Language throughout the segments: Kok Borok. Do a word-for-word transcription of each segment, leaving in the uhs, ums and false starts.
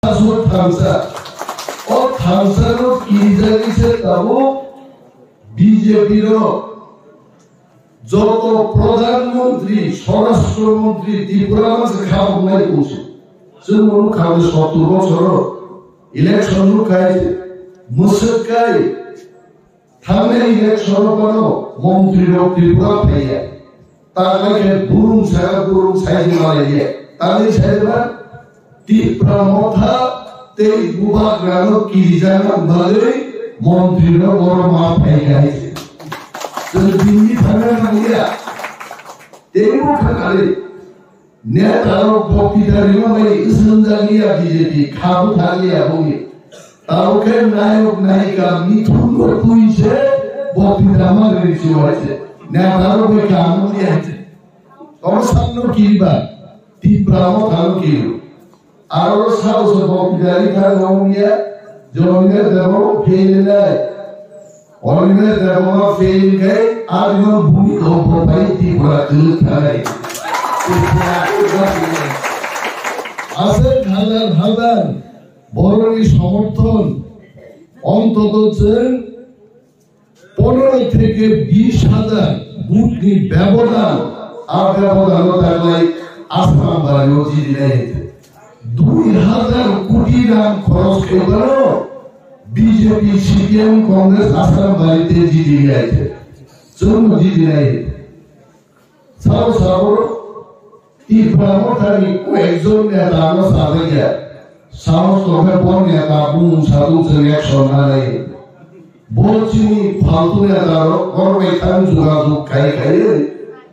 Aswk thansa. O thansa no kirijagwi se tabuk B J P rok joto Pradhan Mantri, Swarashtra Mantri Tripura ma se kha wngnai tongsi. Chwng wnwi kha wnwi sottor bochor election no khai se mwswk kai. Thangnai election o phano montri rok Tripura phaiya. Tanglai khe burung saya burung saidi malaiya. Tangwi saiba Tipra Motha tei Bubagra no kirijak bagwi montri rok oro ma phai kha hai se. Chwng bini thangna nangliya. Tei bo kha nai. Neta rok boktita rima bai swrwngjak ya B J P, kha bwthar ya boni. Tamo khe nayok nayika mithun no twi se boktita ma ri se wai se. Neta rok bai kha no ya se. Kono samno kiriba, Tipra Motha no kiri. Aro sabo se boktita ri kha no ya, jone debo phele nai. Orme deboma fail kai, arma bhumi kompo pai Tripura tuluk thanai. Aswk hazar hazar boroni somorthon, ontoto chwng pondro theke bish hazar vote ni bebodan, a bebodan o taglai Assam bari o jidinai. Dui hazar koti rang khoros khaibano B J P, C P M, Congress Assam bari te jidi nai te. Chwng jidi nai. Sabo sabo Tipra Mothani ko ekjon neta ano sajagya. Sahos tongkhe bo neta bumung sabung chwng action nanai. Bo chini phaltu neta rok, borok bai thang jogajog khai khai,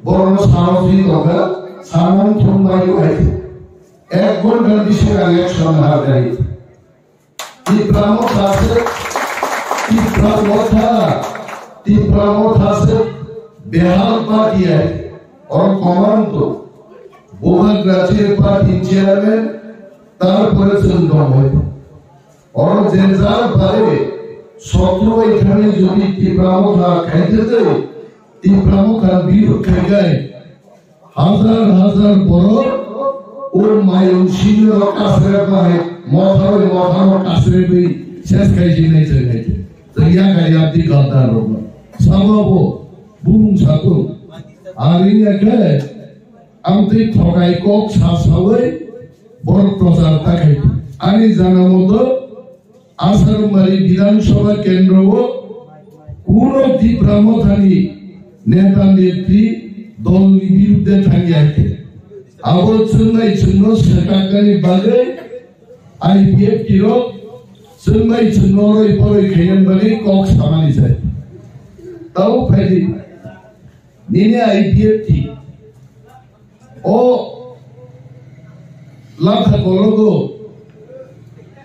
borokno sahos ri tongkha, samung thum bai khai. Ek ghonta bisingo ang action har khai. Tipra Motha se, Tipra Motha, Tipra Motha se behal party hai, or commando, Bubagra je party chairman, tarpore chwng tong hai. Oro je jar bare sotro bai thani jodi Tipra Motha khaite tei Tipra Motha birud khai gai hazar hazar borok o mayung sini rok kasre bai motha bai motha rok kasre bai ses khai jinai chwng hai. Chwng ya khai ya ti gaddar rok no. Sababo bumung satung. Ari ya khe ang tei thokai kok sa sawi borok prochar ta khai. Ani jana moto Asarumari Bidhan Sabha Kendro o kuno Tipra Mothani neta netri dolni birudde thangya khe. Abo chwngnai chwngno swkaknani bagwi I P F T rok chwngnai chwngno roi poroi khainani bagwi kok samani sai. Tabo phaidi nini I P F T O latha kologo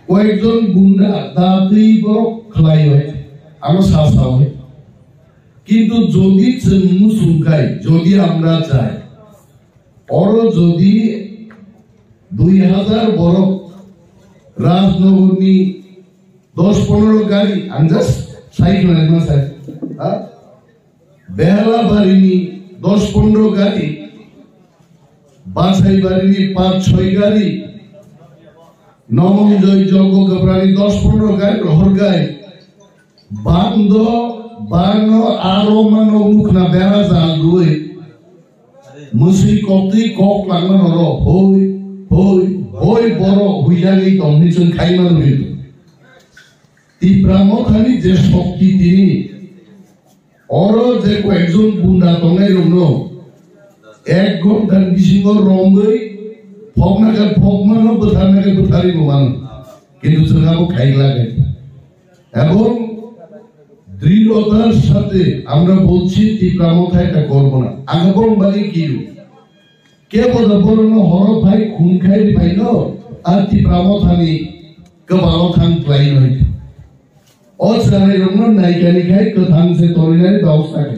koyekjon gunda datwi borok khlai hoi, ano sa sa hoi. Kintu jodi chwng muchung khai, jodi amra jai, oro jodi dui hazar borok Rajnagarni dos pondro gari, ang just sai khlaima sai, ha? Behalabarini dos pondro gari, Bachaibarini panch choi gari, Nomonjoy Joggo Gabrani dos pondro gari rohor gai. Bando, bano aro mano mukna bera jal dui. Musui koktwi kok langma noro hoi, hoi, hoi boro huijagwi tongni chwng khaima nugwi. Tipra Mothani je shokti tini, oro je koyekjon gunda tongnai rokno ek ghonta ni bisingo romwi phokna khe phokmano, bwtharna khe bwtharwi bo mano. Kintu chwng abo khaigla khe. Ebong drirhotar sathe amra bolchi Tipra Motha ekta gorbo na. Ang ebong bagi kiyu. Kebo da borokno horo phai khun khai ri phaino, a Tipra Mothani kwbalo thang khlaino hwnkhe. O chwrairokno naikani khai kwthang se torinani babosta khe.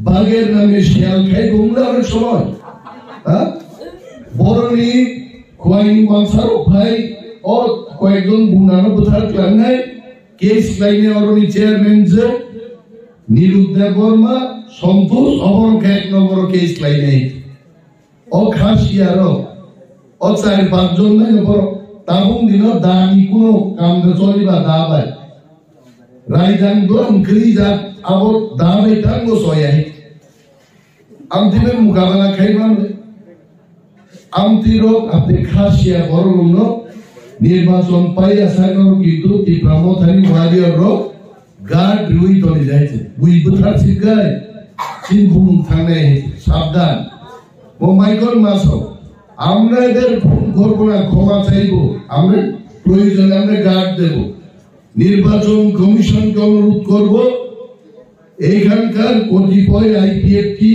Bagir nami siyal khai bumla ore somoi. Ha? Boroni khwai wansaro phai o koyekjon bunano bwthar klangnai, case khlainai oroni chairman je Niluk Debbarma, Santosh, oborok ek nombor case khlainai. O khasiya rok, o char panch jon nai borok, Tabung dino dani kuno kamda choliba dabai. Raidang do ang kri jat abo dabai tango soyai. Amtibe mukabala khaiman. Amtirok ate khasia borokno nirbachon paiya saino kintu Tipra Mothani warrior rok guard rui toni jaise. Bui bwthar sikai. Chin bumung thangnai sabdan. Bo Michael Maso. আমরা এদের খুন করব না, ক্ষমা চাইব। আমরা প্রয়োজনে আমরা গার্ড দেব। নির্বাচন কমিশনকে অনুরোধ করব, এখানকার কতিপয় আইপিএফটি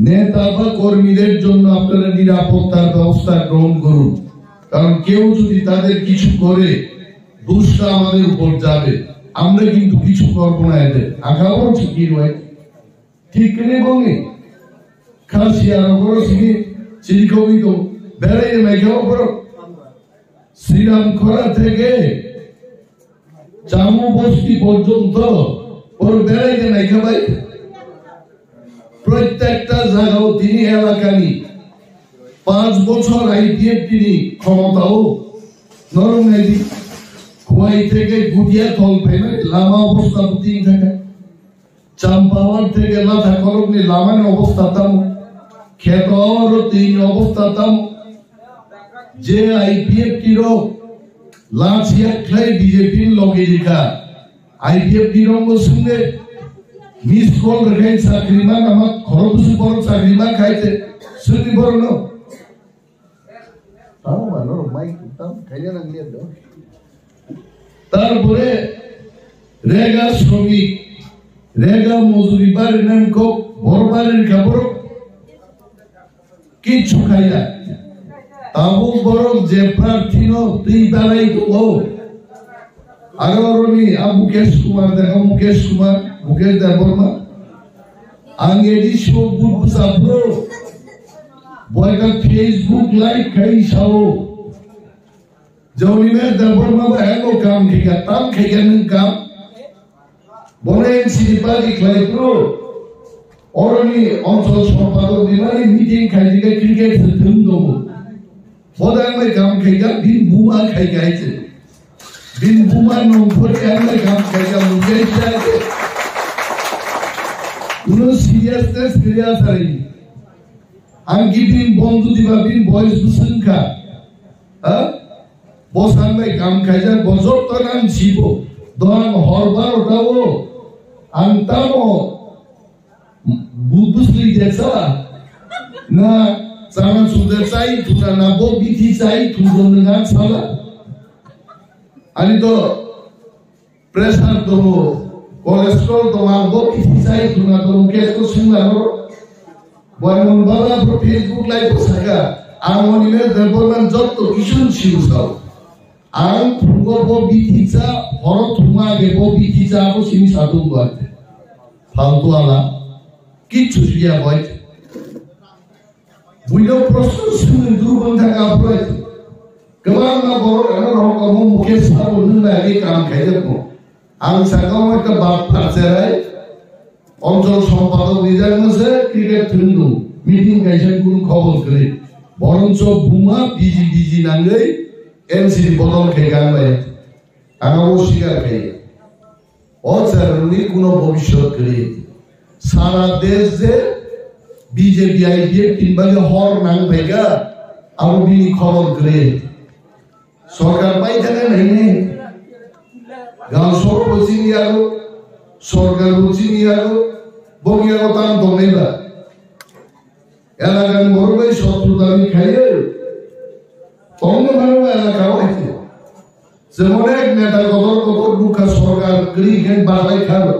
নেতা বা কর্মীদের জন্য আপনারা নিরাপত্তার ব্যবস্থা গ্রহণ করুন, কারণ কেউ যদি তাদের কিছু করে, দোষটা আমাদের উপর যাবে। আমরা কিন্তু কিছু করব না এদের। আগামও ঠিকই নয়। ঠিক করে বলি, খাসি আর বড় সিগি চিলকবি তো বেড়াই নাই খাওয়া বড়। শ্রীরাম খরা থেকে জামু বস্তি পর্যন্ত ওর বেড়াইতে নাই খাবাই। প্রত্যেকটা জায়গাও তিনি এলাকানি পাঁচ বছর আইপিএফ তিনি ক্ষমতাও নরম নাই দি। খোয়াই থেকে গুটিয়া তল ফাইনাল লামা অবস্থা তিন থাকা। Champawar থেকে লাথা কলকনি লামানি অবস্থা তাম, খেতর তিন অবস্থা তাম, যে আইপিএফটি রক লাচিয়া খ্লাই বিজেপি লগে লিখা, আইপিএফটি রঙ্গ সঙ্গে মিস কল রেখাই চাকরি মা নামা খরচ বড় চাকরি মা খাইতে শুনি বড় ন। Tamo mano rok mai tam khaina nang liya do. তারপরে রেগা শ্রমিক, রেগা মজুরি বাড়ি নাম কো, বড় বাড়ির কাপড় কিচ্ছু খাইয়া। তাবু বড় যে প্রার্থী ন, তুই দাঁড়াই তো ও। Aro oroni a Mukesh Kumar, dekho Mukesh Kumar, Mukesh Debbarma. Ang edi sibuk but bwsa bro. Boyka Facebook live khai sao. Joni me Debbarma ba ego kam khika, tam khika nung kam. Bone N C D party khlai bro. Oroni onchol sompadok ni mani meeting khai dike cricket se thum dogo. Bodang bai kam khai ga, bin buma khai ga ite. Bin buma nong phori ang bai kam khai ga, mujhe ite ite. Uno seriousness kiriya sari. Ang ki bin bondhu diba bin boys busung kha. Ha? Bosang bai kam khai ga, bojor to nang sibo. Doang hor baro tao. Ang tamo Bubusli jesa na chana chudar chai thuna na bo bithi chai thuna nang sala. Ani to pressure to cholesterol to ang bo bithi chai thuna to ke to sungla ro. Boy mon bala pro Facebook live saka ang oni me Debbarma jotto kisun siu sao. Ang phungo bo bithi cha, horo thuma ge bo bithi cha, bo sini satung bo ate. Faltu ala, kichu suya bo ate. Buino prosto sunu duru bangtha ka bo ate. Kebang na borok ano rohok kamo Mukesh Sabo nung na age kam khai de ko. Ang saka mo ekta bap parcherai. Onchol sompadok rijak mase cricket thwngdu meeting kaisa kunu khobor kwrwi. Boroncho buma biji biji nangwi N C D bodol khe ganglai. Ang abo sikar khe. O chwrairokni kuno bobiswt kwrwi. Sara desh je B J P I P F tin bagwi hor nang phaikha, abo bini khobor kwrwi. Sorkar pai thangna nainai. Gam soro bo chini yago, sorkar bo chini yago, bo yago tam tongnai ba. Elakani borok bai sotru dami khaiyo. Tongno mano elaka o haikhe. Jemon ek neta kotor kotor nukha sorkar kwrwi khe barbai kharo.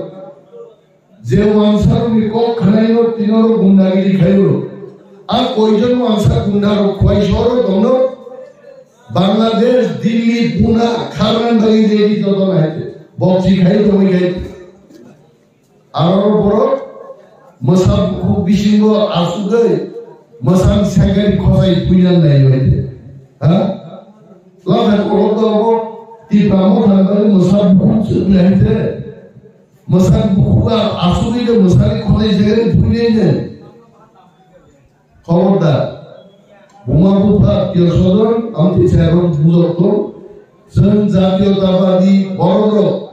Je wansarokni kok khnaino tinoro gundagiri khaio. A koijon wansa gundaro khwai soro tongno? Bangladesh, Delhi, Pune kharnan bagwi ready joto naite. Bokchi khai tongwi khai. Aro borok mwsa bukhuk bisingo asugwi mwsang sekari khosai puinan nai naite. Ha? Lama kolok dogo Tipra Motha bagwi mwsa bukhuk chwk naite. Mwsang bukhuk asugwi de mwsani khonai jagani thwinai de. Khobordar. Buma bupha tiyosodon amtwi sayarok bujokto. Chwng jatiyotabadi bororok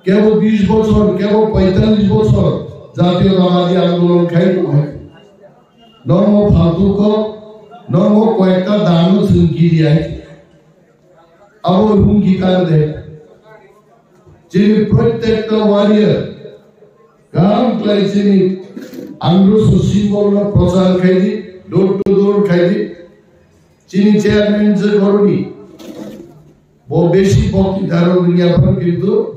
kebo bish bochor, kebo poitallish bochor jatiyotabadi andolon khai tongo. Normo phaltuko, normo koyekta dano chwng kiriyai. Abo hungki tarde. Chini protekta warrior. Kaham khlai chini andro so symbol no prochar khai di, door to door khai di. Chini chairman je goroni. Bo besi bokti daro dunia par kintu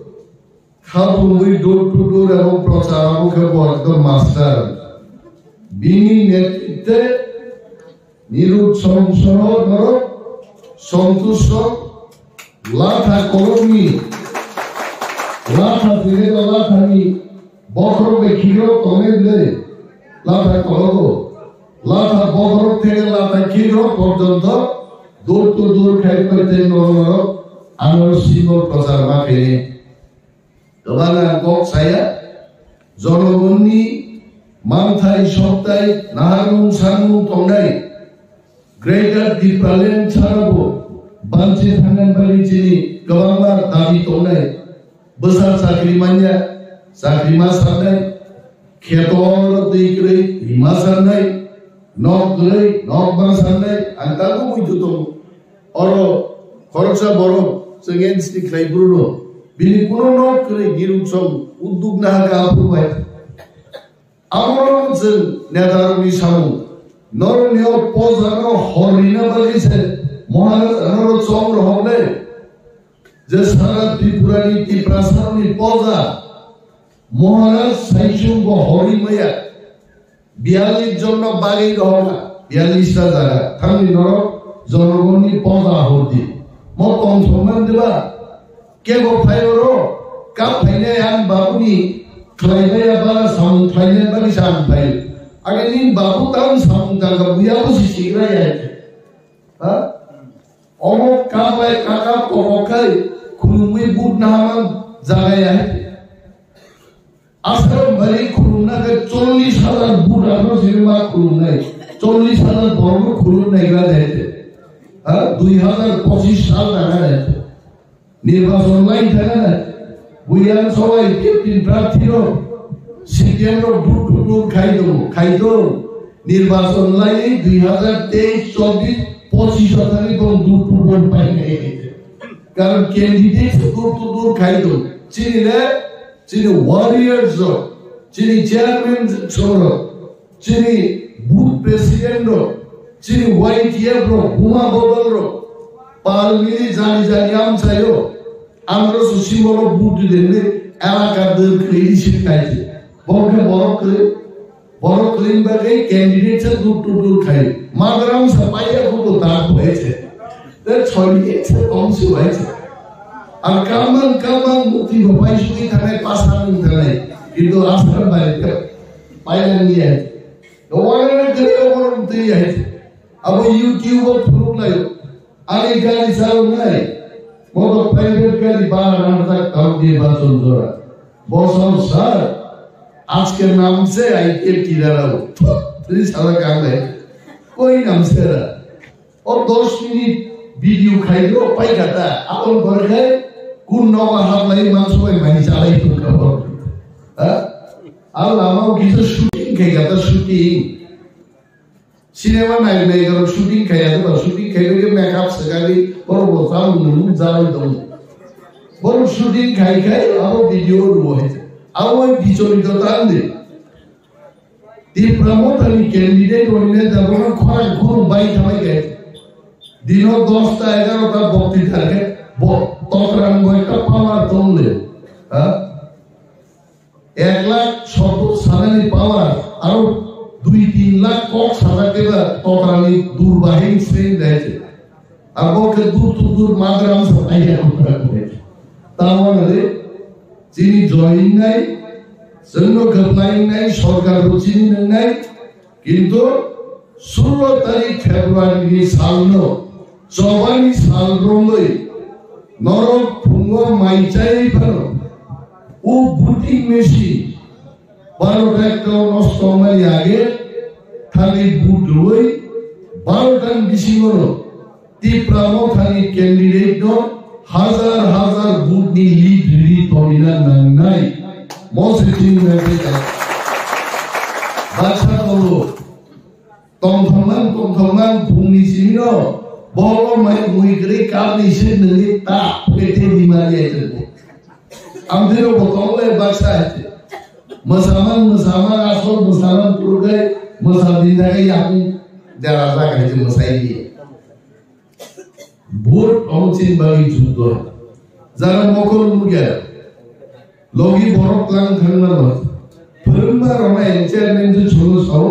kha bumui door to door abo prochar abo khe bo ekdom master. Bini netritwe Nirud Song Soho norok Santosh Song Latha kolokni Latha tini Lathani bokhorok bai khiro tongnai bwlai Latha kologo Latha bokhorok theke Latha khiro porjonto door to door khai pai tei norok norok ano symbol prochar ma khaini. Kwbangma kok saya, jonogonni manthai soktai naharmung sanmung tongnai Greater Tipraland sarabo banchi thangna bagwi chini kwbangma dabi tongnai. Bwsa chakri manya, chakri ma sanai. Kheto oro twi kwrwi twi ma sanai, nok kwrwi nok ma sanai, ang tabuk buitu tongo. Oro khoroksa borok chwng N C T khlai phuru no, bini kuno nok kwrwi niruk song udduk naha ka aphuru bai. Abono chwng neta rokni samung, norokni o poja no hor rina bagwi se Maharaj ano chong rohok le, je sara Tripura ni Tiprasa rokni poja Maharaj Saichung bo horwi maya. Biyallis jon no bagwi rohorkha, biyallis ta jaga. Thangni norok jonogonni poja hordi. Mo tong thokman diba? Kebo phai oro, kap phainai ang babuni khlai baya ba samung khlainai bagwi sa ang phai. Age nini babu tang samung jaga buya bo si sigra ya. Ha? Omo kap bai kaka pokok khai khulumwi but nahaman jaga ya. Aswk bari khulumna khe chollish hajar voter no sini ma khulumnai. Chollish hajar borok no khulumnai gra de. Ha? Dui hajar pochish sal daga de. Nirbachon lai thana na. Buyan sobai fifteen prarthi rok. C P M rok dur dur dur khai do, khai do. Nirbachon lai dui hajar teis, chobbish, pochish thani bon dur dur bon pai khai de. Karon candidate dur dur dur khai do. Chini le Chini warriors rok, chini chairman rok, chini booth president rok, chini Y T F rok, buma bodol rok, pal mili jani jani amchaio, andro so simolo booth didende, elaka dwr kwrwi receive khaidi. Bo khe borok kwrwi, Borok kwrwini bagwi candidate se dur dur dur khai. Madram sa paiya bubo dak bai se. Te choli ek se tong se bai se. Ar kamang kamang mukti bo pai sui thanai, pasan wng thanai. Kintu asar bai ke paiya ni ai. To wala na kare oborom tei ai. Abo YouTube o phunuk lai. Ani gari salonai, moto private gari bara rangjak tang di ba chondora. Bosong sir, ajke naam se I P L kidara ho. Thut, tini sala kangle. Koi naam se ra. O dos minute video khai do, pai kata. Apon kore khai, kun nogo hap lai, mangso bai mai chalai tu kabor. Ha? Al lama o kisa shooting khai kata shooting. Cinema nai nai garo shooting khai ya ba shooting khai bai makeup sagari boro bo tam nung jai dong. Boro shooting khai khai abo video ro hai. Abo bichori do tan de. Tipra Motha ni candidate oni ne da boro khora khuru bai khamai khai. Dino dos ta egaro ta bokti thar khai bo tokran bo ekta power tong le. Ha? Ek lakh soto sanani power, aro dui tin lakh kok sajak keba totrani durbahin sring daise. Abo ke dur tu dur madram sa taiya kura kure. Tamo nare, chini join nai, sengno gaplain nai, sorkar bo chini nang nai, Kintu sullo tarik February ni salno chobani sal romwi norok phungo mai chai phano o voting machine baro ekta nosto mani age thani vote rwi Baro tani bisingo no Tipra Mothani candidate no hazar hazar vote ni lead rwi tonina nangnai. Mo se chini nai tei baksa tolo. Tongthoknang, tongthoknang, phungni simi no, boro mai mui kwrwi kapni se nungwi ta phuke te di mari ai tongko. Amtwino bo tongo le baksa hai te. Mwsamang, mwsamang, asol mwsamang purgai, mwsa din dagai yakung dera dagai te mwsai di. Vote omo chini bagwi juddo. Jara mokol nukya. Logi borok tlang thangma no. Phwrwngma rwnai chairman je cholo sao.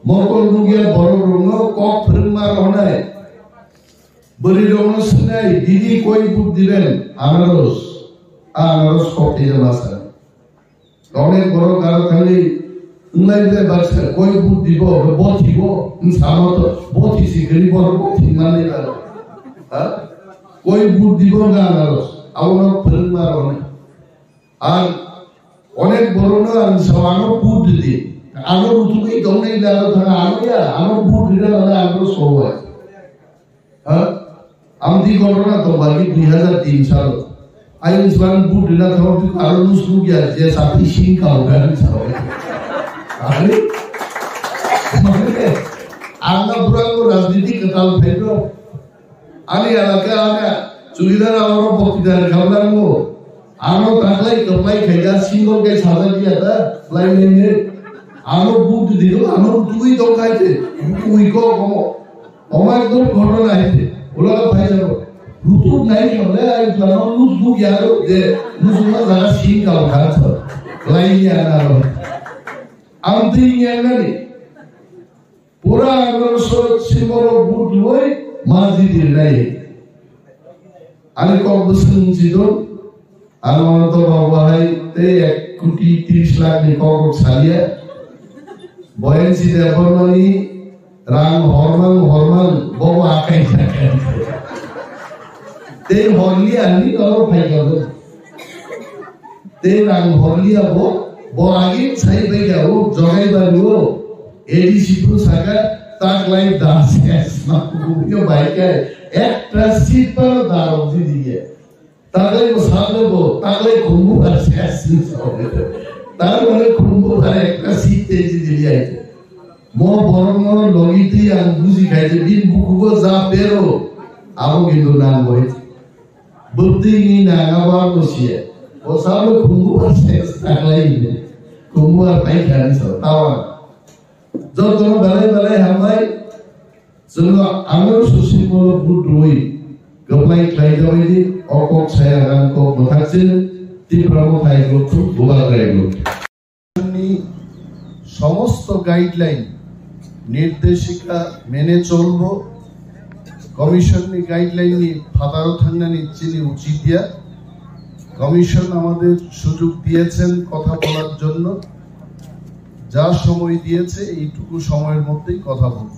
Mokol nukya borok rokno kok phwrwngma rwnai. Bwrwi rokno swngnai, "Didi koi vote diben?" Anaros. A anaros kok tei masa. Onek borok aro thangwi wnglai ble baksa koi vote dibo, bo thibo, wng samo to, bo thisi gari borok bo thik manwi aro. Ha? Koi vote dibo wngkha anaros. Abono phwrwngma rokno. Ar onek borokno ang sao ano vote di. Ano rutugwi tongnai ble aro thanga ano ya, ano vote rina nana ano sowai. Ha? Amtwi ghotona tongmani dui hazar tin salo. Ayung swlang vote rina thangwi twi aro nus nukya je satwi sing kao gari sao. Ani? Mane, ang na burango rajniti kwtal phaikro. Ani alaka ana chudidar aro boktidar khamlango. Ano taklai kwplai khaida single kai saja dia ta, lai nene. Ano vote dilo, ano twi tong khai te, twi ko komo. Omar dur ghotona hai te, ulaga phai jabo. Rutuk nai khamle, ai plano nus bu yaro de, nus ma jaga sin ka uthar tho. Lai ni ana ro. Am twi ni ana ni. Pura ano so simolo vote loi, ma jidi nai. Ani kok bwswng si do, ano to babu hai tei ek koti tris lakh ni kok rok salia. Boyan si de bormani rang hormang hormang bobo akai sakai. Tei horli ani kok phai kabo. Tei rang horli abo, bo agi sai bai kabo, jogai bani o. A D C pro saka, tak lai das es, ma kuyo bai kai, ekta seat paro darok di diye. Taklai bo sabe bo, taklai khumbu bar ses ni sabe. Tar mane khumbu bar ekta seat te di di ai. Mo borok no logi twi ang buji khai je bin bukugo ja pero abo kintu nang boi. Bwtwi ni nang abo ang busiya. O sabe khumbu bar ses taklai ni. Khumbu bar pai khani so tawa. Jotono belai belai hambai. Chwngno ano susimolo budrui kwplai khlai jabaidi o kok saya rang kok mwthakse Tipra Mothai group bubagra group. Ni somosto guideline nirdeshika mene cholbo, commission ni guideline ni phataro thangnani chini uchit ya. Commission আমাদের সুযোগ দিয়েছেন কথা বলার জন্য, যা সময় দিয়েছে এইটুকু সময়ের মধ্যেই কথা বলব।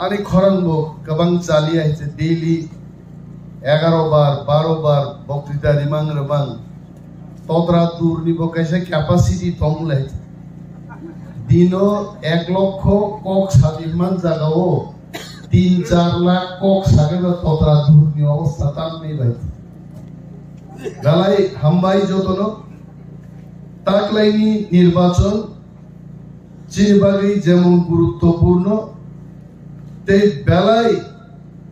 Ani khorang bo kwbang chali aise, daily egaro bar, baro bar boktwita rimang rimang. Totra durni bo kaisa capacity tong lai. Dino ek lokho kok sabi man jagao tin char lakh kok sabi ba totra durni obostha tamni bai. Belai hambai jotono. Taklaini nirbachon chini bagwi jemon guruttopurno tei belai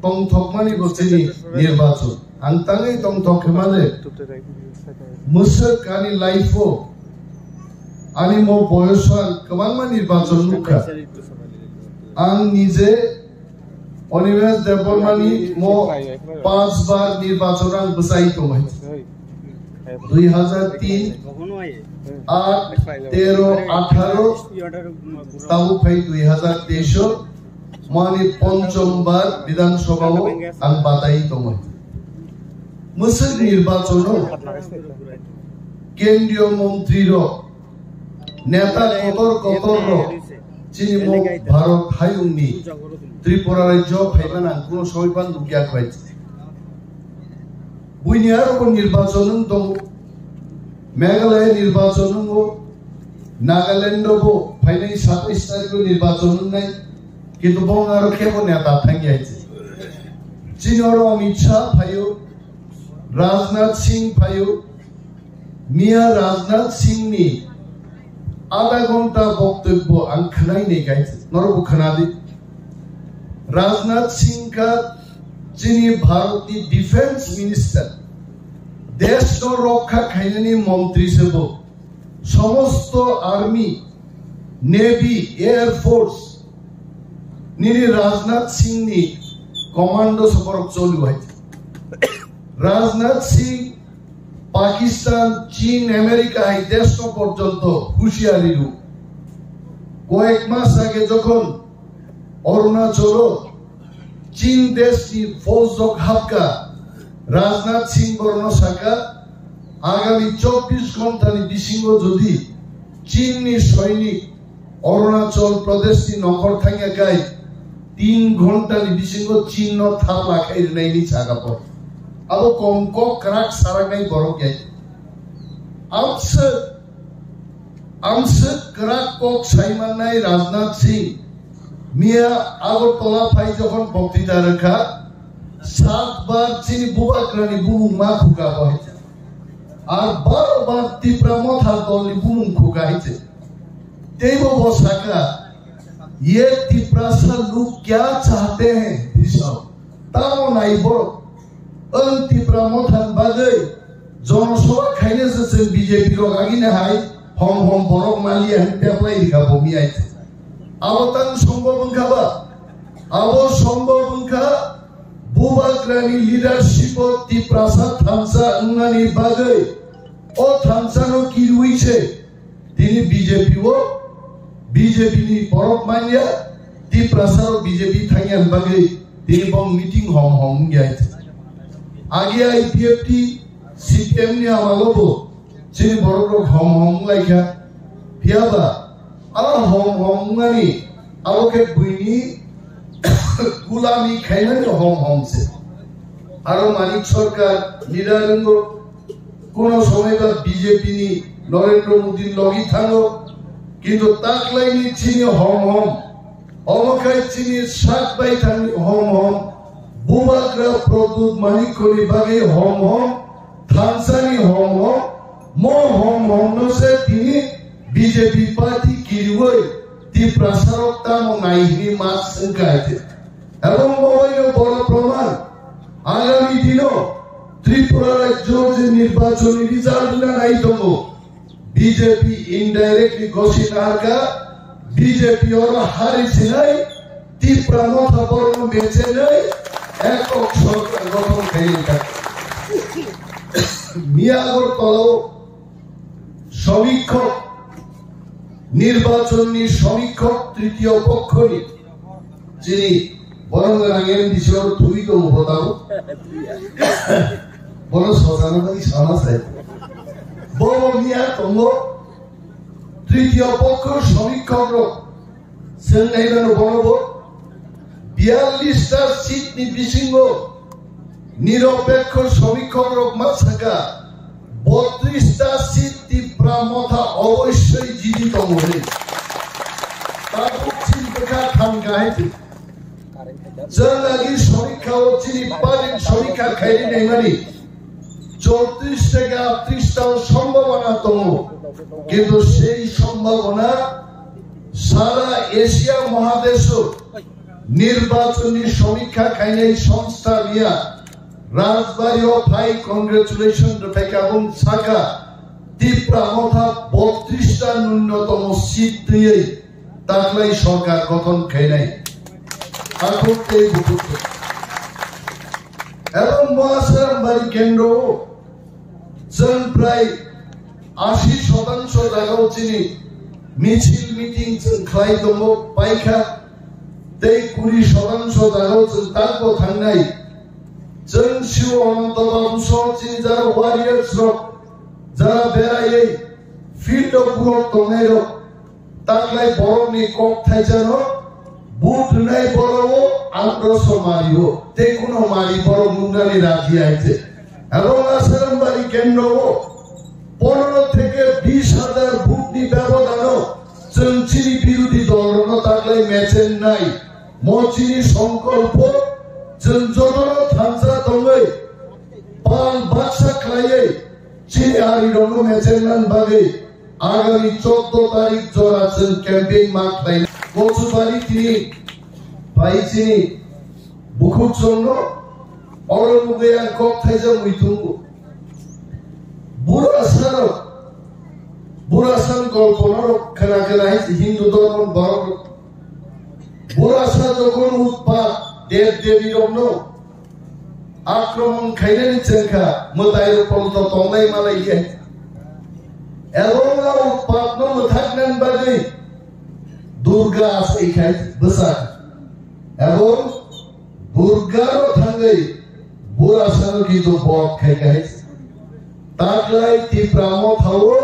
tongthokmani bo chini nirbachon. Ang tangwi tongthok khe male mwswk ani life-o ani mo boyoso ang kwbangma nirbachon nukha. Ang nije Animesh Debbarmani mo panch bar nirbachon ang bwchai tongo. Dui hazar tin, aat, tero, atharo, tabuk phai dui hazar teis o mani ponchom bar Bidhan Sabha o ang batai tongo. Mwswk nirbachon o kendriyo montri rok Neta kotor kotor rok chini mo Bharat hayungni Tripura rajyo phaiman ang kuno somoi phan nukya khwlai. Buini aro bo nirbachon wng tongo. Meghalaya nirbachon wngo. Nagaland bo phainai satais tarikh o nirbachon wngnai. Kintu bo aro kebo neta thangya se. Chini oro Amit Shah phaio, Rajnath Singh phaio, miya Rajnath Singh ni adha ghonta boktobyo ang khwnai nai gai se. Norok bo khwnadi. Rajnath Singh kha chini Bharat ni Defense Minister, desh no rokha khainani montri se bo. Somosto army, navy, air force nini Rajnath Singh ni commando se borok choli hai. Rajnath Singh Pakistan, Chin, America hai desh no porjonto hushiyari ru. Koyek mas age jokhon Arunachalo Chin desh ni fauj rok hapka, Rajnath Singh borokno saka, agami chobbish ghonta ni bisingo jodi Chin ni soinik Arunachal Pradesh ni nokhor thangya kai, tin ghonta ni bisingo Chin no thap lakhai rwnai ni saka po. Abo kom kok kwrak saraknai borok ya. Amswk Amswk kwrak kok saimannai Rajnath Singh miya Agartala phai jokhon boktwita rwkha, sat bar chini bubagrani bumung ma khuka bo hai se. Ar baro bar Tipra Motha dolni bumung khuka hai se. Teibo bo saka, "Ye Tiprasa log kya chahte hain?" Hisab. Tamo nai borok. Ang Tipra Motha ni bagwi Jonosabha khaina se chwng B J P rok agini hai hom hom borok maliya hin teplai rikha bo miyai. Abo tang sombhob wngkha ba? Abo sombhob wngkha bubagrani leadership o Tiprasa thansa wngnani bagwi o thansa no kirwi se Tini B J P o, B J P ni borok manya, Tiprasa rok B J P thangya bagwi tini bong meeting hom hom wngya. Agi I P F T, C P M ni amalo bo chini borok rok hom hom wnglaikha. Phiyaba a hom hom wngnani abo khe buini gulami khainani hom hom se. Aro Manik Sarkar leader wngbo, Kuno somoi ba B J P ni Narendra Modi ni logi thango, kintu taklaini chini hom hom, omo khai chini sak bai thangni hom hom, bubagra Pradyut Manikko ni bagwi hom hom, thansani hom hom, mo hom hom no se tini B J P party kiriwi Tiprasa rok tamo nai hini mas wngkha hai khe. Ebong mobailo boro proman, agami dino Tripura rajyo je nirbachoni result wngna nai tongo, B J P indirectly gosi naharkha, B J P oro hari sinai Tipra Motha borokno bechenai ekok sorkar gothon khainai kha. Miya Agartala o Samikkhok, nirbachonni samikkhok tritiyo pokkhoni chini borok rang M D C oro thwi tongo bo tamo. Bono sojana bagwi sama sai. Bo bo miya tongo tritiyo pokkho samikkhok rok. Chwng naimano bono bo biyallis ta seat ni bisingo niropekho samikkhok rok ma saka botris ta seat Tipra Motha obossoi jidi tongo hwnwi. Tabuk chini bwkha thangkha hai twi. Chwng agi samikha o chini party samikha khairi naimani. Chowtris theke aatris ta o sombhabona tongo, kintu sei sombhabona sara Asia mohadeso nirbachonni samikha khainai songstha miya Rajbari o phai congratulation rwphaikha, bung saka Tipra Motha botris ta nunyotomo seat twiwi taklai sorkar gothon khainai. Akhuk tei bukhuk. Ebong Moasarambari kendro o chwng prai ashi shotangsho jagao chini michil meeting chwng khlai tongo paikha, tei kuri shotangsho jagao chwng takbo thangnai. Chwng Siu Ananto Babu song chini jara warriors rok jara beraiwi field o borok tongnai rok Taklai borokni kok thaisano vote rwnai borok o androso mari o, tei kuno mari borok nuknani raji hai se. Abo Asarambari kendro o pondro theke bis hajar vote ni bebodano chwng chini birodhi dol rokno taklai mechen nai. Mo chini songkolpo, chwng jotono thansa tongwi, pal baksa khlaiwi, chini arirokno mechenna bagwi agami chordo tarik jora chwng campaign ma khlaina. Kochubari tini bai chini bukhuk chwngno oro nugwi ang kok thaijak muitungo. Burasarok, burasani golpono rok khna khna hai Hindu dhormo borok rok. Burasa jokhon utpat dev devi rokno akromon khainani chengkha, mwtai rok ponto tongnai malai ya. Ebong a utpatno mwthaknani bagwi Durga asai khai bwsa. Ebong Durgaro thangwi burasano kintu bot khai khai. Taklai Tipra mothao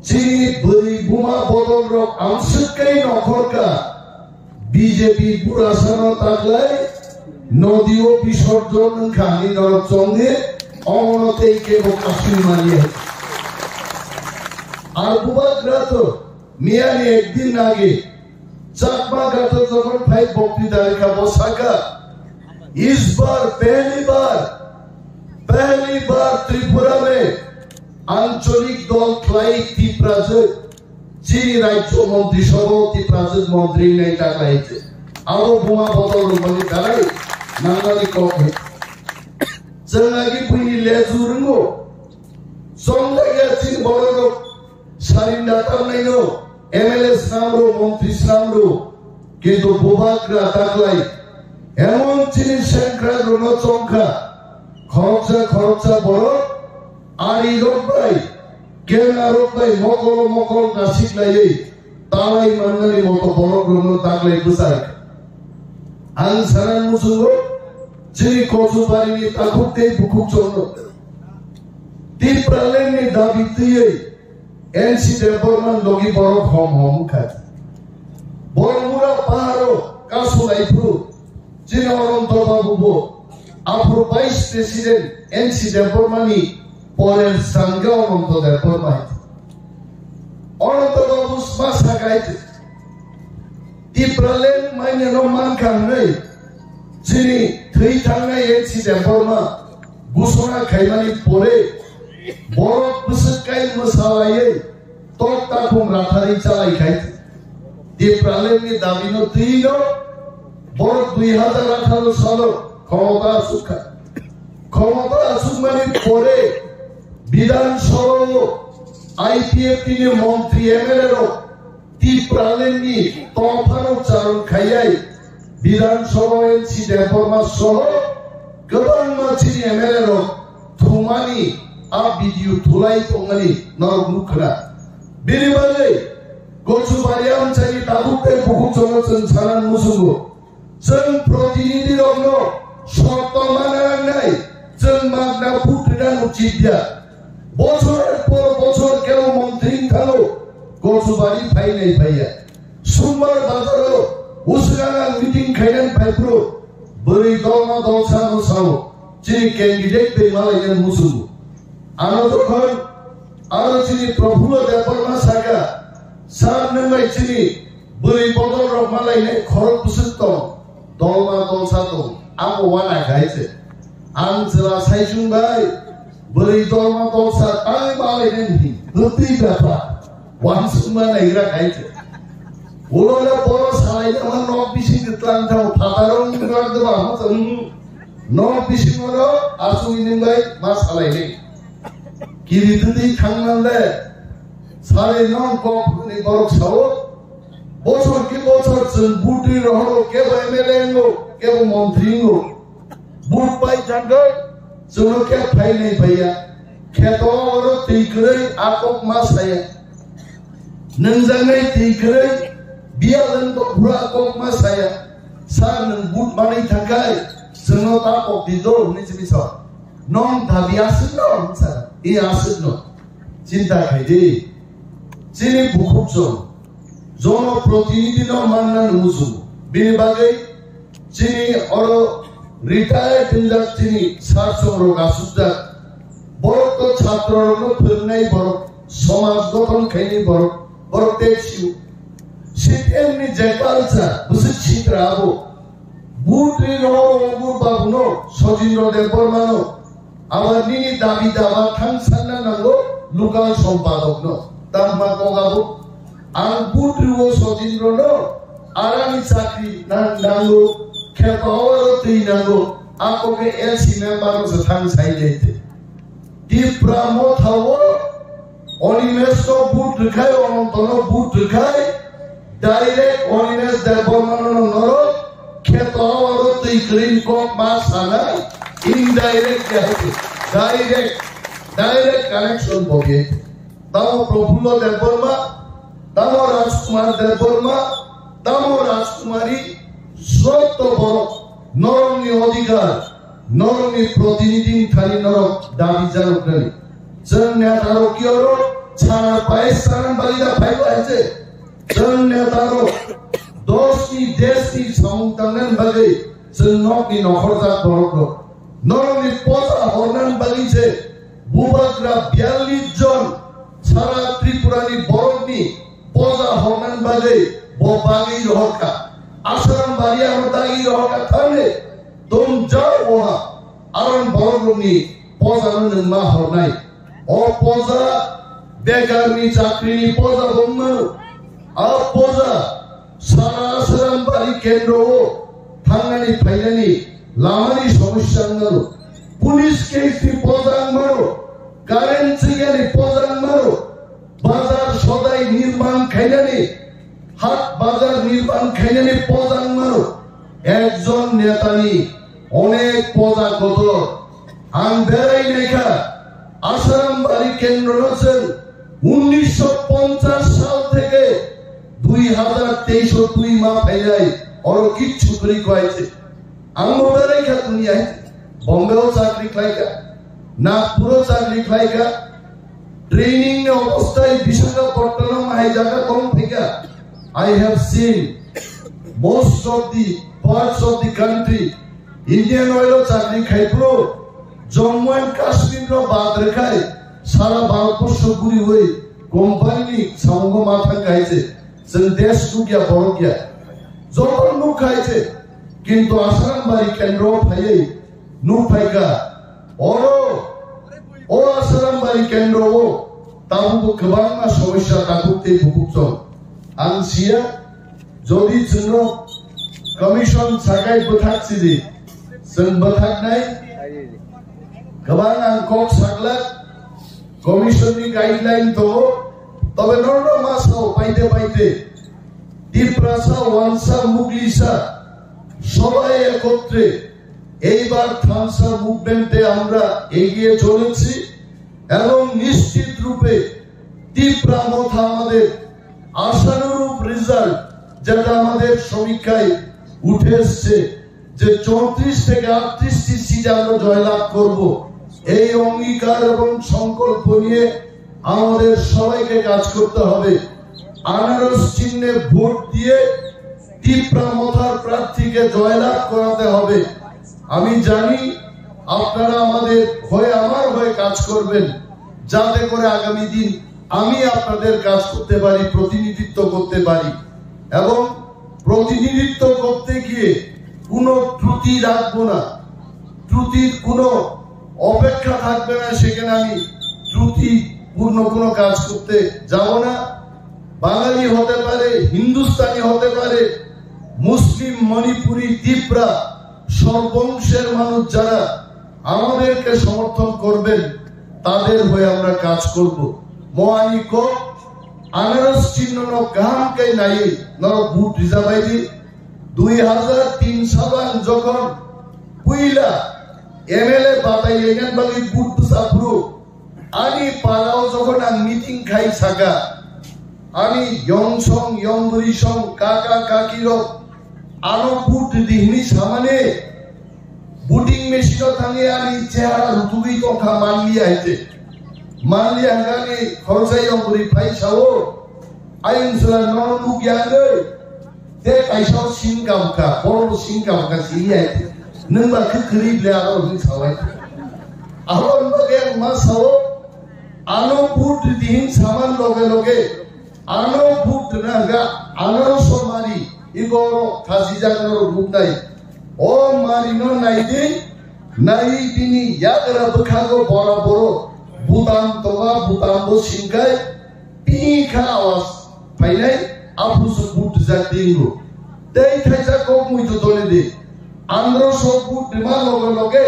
chini bwrwi buma bodol rok amswk kai nokhorka. B J P burasano taklai nodio bisorjon wngkha hinwi norok chongdi, omono tei kebo kasui maliya. Ar bubagra to miyani ekdin age Chakma gato jokhon phai bokti darikha bo saka, "Is bar pehli bar, pehli bar Tripura mein ancholik dol khlai Tiprajwk." Chini rajyo montri sabha Tiprajwk montri nai ta khlai se. Abo buma bodol rwmani darai nangnani kok hai. Chwng agi buini leju rwngo. Chongjak ya chini borok rok sarinda tamnaino M L A swnamrw, montri swnamrw. Kintu bubagra taklai emon chini sengkrak rwno chongkha. Khoroksa khoroksa borok ari rok bai, kena rok bai mokol mokol nasik laiwi talai mannani moto borok rokno taklai bwsai. Ang sana muchungo chini Kochubarini takhuk tei bukhuk chorno Tipralandni dabi twiwi N C Debbarma logi borok hom hom wngkha. Bormura paharo kasu laiphuru chini Ananto Babu bo aphuru Vice President N C Debbarmani pore sangha Ananto Debbarma hai. Ananto Babu sma sakai Tipraland manya no mankha hwnwi chini thwi thangnai N C Debbarma gusona khaimani pore borok bwswk kai mwsalaiwi tok takhum ratharwi chalai khai. Tipralandni dabino twino borok dui hazar atharo salo khomota asuk kha. Khomota asukmani pore Bidhan Sabha o I P F T ni montri M L A rok Tipralandni tongphano charon khaiyai Bidhan Sabha N C Debbarma soho kwbangma chini M L A rok thumani a video thulai tongmani norok nukha. Bini bagwi Kochubari amchaini tabuk tei bukhuk chwngno chwng sana muchungo. Chwng protinidhi rokno sotto mana nangnai, chwng magna vote rwna uchit ya. Bochor por bochor kebo montri wng thango, Kochubari phainai phaiya. Sumbar bazaro usganang meeting khainani phaiphuru bwrwi dolma dolsa no sao, chini candidate tei malainani muchungo. Ano jokhon aro chini Prafullo Debbarma saka, sir, nwng bai chini bwrwi bodol rok malainai khorok bwswk tong, dolma dolsa tong, abo wana khai se. Ang chwla saichung bai bwrwi dolma dolsa tang malainai hi, hwtwi bapha. Wansukma naigra khai se. Ulo le boro salai nama nok bising twlang thang phataro wngkrak de ba hwtwng. Nok bising oro aswk ini bai ma salai ni. Kiri twi thangna le salai non kok ni borok sao. Bochor ki bochor chwng butri rohoro kebo M L A ngo, kebo montri ngo. But pai thangkhe chwngno khe phainai phaiya. Kheto oro twi kwrwi a kok ma saya. Nwngjagwi twi kwrwi biyal wng tongphuru a kok ma saya. Sir, nwng but manwi thangkhai chwngno ta kok di do hwnwi simi sa. Nong dabi aswkno hwnsa. I aswkno. Chinta khai di. Chini bukhuk chwng. Jono protinidhi no manna nungo chwng. Bini bagwi chini oro retired wngjak chini sir chwng rok asukjak. Borok to chhatro rokno phwrwngnai borok, somaj gothon khainai borok, borok te siu. C P M ni je culture, bwswk sitra abo. Vote ri no, Ongur Babu no, Sojindro Debbarma no, abo nini dabi daba thang sanna nango, local sompadok no. Tangma kok abo. Ang vote ri o Sojindro no, arani chakri nang-, nango, kheto aro twi nango, ako ke L C member no se thang sai de. Tipra Motha o Animesh no vote rwkhai, Ananto no vote rwkhai, direct Animesh Debbarma no norok kheto aro twi kwrwi kok ma sana, indirect ya hete, direct, direct connection bo ye. Tamo Prafullo Debbarma, tamo Rajkumar Debbarma, tamo Rajkumari, sotto borok norokni odhikar, norokni protinidhi thani norok dabi janok nani. Chwng neta rok ki oro chana pais chana bagwi da phaibo hai se. Chwng neta rok dos ni desh ni samung tangnani bagwi chwng nokni nokhorjak borok rok. Norokni poja hornani bagwi se bubagra biyallis jon sara Tripurani borokni poja hornani bagwi bo bagwi rohorkha. Asharam bari ano dagi rohorkha thangwi tong jao oha aron borok rokni poja no nwngma hornai. O poja bekarni chakrini poja bo wngmano. A poja sara Asharam bari kendro o thangnani phainani lamani somosya wngmano. Police case ni poja wngmano. Current chigani poja wngmano. Bazar sodai nirman khainani, hat bazar nirman khainani poja wngmano. Ekjon netani onek poja kotor. Ang berai naikha, Asharam bari kendro no chwng unnisho ponchash sal theke dui hazar teisho twi ma phainai, oro kichu kwrwi kwai se. Ang bo berai kha duniya hai. Bombay o chakri khlai kha, Nagpur o chakri khlai kha, training ni obostai Visakhapatnam hai jaga tong phai kha. I have seen most of the parts of the country. Indian Oil o chakri khai phuru Jammu and Kashmir no bad rwkhai sara Bharat borsho guriwi company ni samungo ma thang khai se. Chwng desh nukya, borok ya. Joto nuk khai se. Kintu Asharam bari kendro phaiwi nuk phaikha. Oro, o Asharam bari kendro o tabukbo kwbangma somosya takhuk tei bukhuk chong. Ang siya, jodi chwngno commission sakai bwthak sidi, chwng bwthaknai. Kwbang ang kok saglak, commission ni guideline tongo, tobe norno ma sao paite paite. Tiprasa, Wansa, Muglisa, সবাই একত্রে এইবার থামসা মুভমেন্টে আমরা এগিয়ে চলেছি এবং নিশ্চিত রূপে তিপ্রা মথা আমাদের আশানুরূপ রেজাল্ট, যেটা আমাদের সমীক্ষায় উঠে এসছে, যে চৌত্রিশ থেকে আটত্রিশটি সিট আমরা জয়লাভ করব। এই অঙ্গীকার এবং সংকল্প নিয়ে আমাদের সবাইকে কাজ করতে হবে। আনারস চিহ্নে ভোট দিয়ে তিপ্রা মথার প্রার্থীকে জয়লাভ করাতে হবে। আমি জানি আপনারা আমাদের হয়ে, আমার হয়ে কাজ করবেন, যাতে করে আগামী দিন আমি আপনাদের কাজ করতে পারি, প্রতিনিধিত্ব করতে পারি। এবং প্রতিনিধিত্ব করতে গিয়ে কোনো ত্রুটি রাখবো না, ত্রুটির কোনো অপেক্ষা থাকবে না, সেখানে আমি ত্রুটিপূর্ণ কোনো কাজ করতে যাব না। বাঙালি হতে পারে, হিন্দুস্তানি হতে পারে, মুসলিম, মণিপুরি, তিপ্রা, সর্বংশের মানুষ যারা আমাদেরকে সমর্থন করবেন, তাদের হয়ে আমরা কাজ করব। Moani kok, anaros chinno no kaham khe naiwi norok vote rijabaidi. Dui hazar tin salan jokhon puila M L A batai lengan bagwi vote bwsa phuru, ani parao jokhon ang meeting khai saka, ani yong song, yong bwrwi song, kaka kaki rok ano vote ridi hwnwi samani, voting machine o thangwi ani chehara rutugwi tongkha manliya hai se. Manliya hwnkhe ani khoroksa yong bwrwi phai sao, "Ayung sala nono nukya wngwi?" Tei kaisa o sing kabukha, borok bo sing kabukha, sini hai se. Nwng ba khe kwrwi ble aro hwnwi sao hai se. Abo wngba khe ang ma sao, ano vote ridi hwn saman loge loge Ano vote rwna hwnkha, ano somari, igoro khasijak norok nuknai. O marino naidi, nai bini yagra bwkhago bora boro, butam tonga, butambo singkai, pikha awas phainai, aphuru vote rijak tingo. Tei thaisa kok muitu toni di. Andro so vote rima loge loge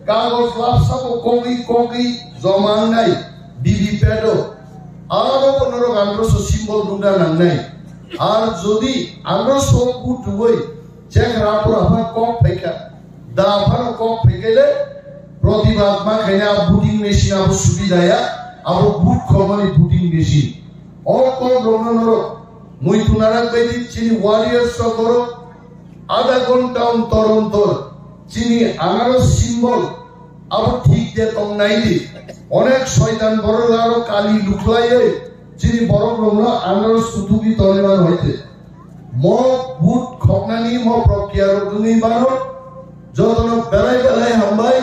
kagoj lapsabo kogwi kogwi joma wngnai B V P A T o. Aro bo norok andro so symbol nukna nangnai. Ar jodi andro so vote rwui chekhra aphuru apha kok phaikha, da aphano kok phaikhaile protibad ma khaina voting machine abo subidaya, abo vote khormani voting machine. O kok rokno norok muitu narak baidi chini warriors rok borok adha ghonta ontor ontor chini anaros symbol abo thik de tong nai di. Onek soitan borok aro kali lukhlaiwi chini borok rokno anaros kutubi toniman hoite. Mo vote khoknani mo prokriya rok wngwi mano. Jotono belai belai hambai.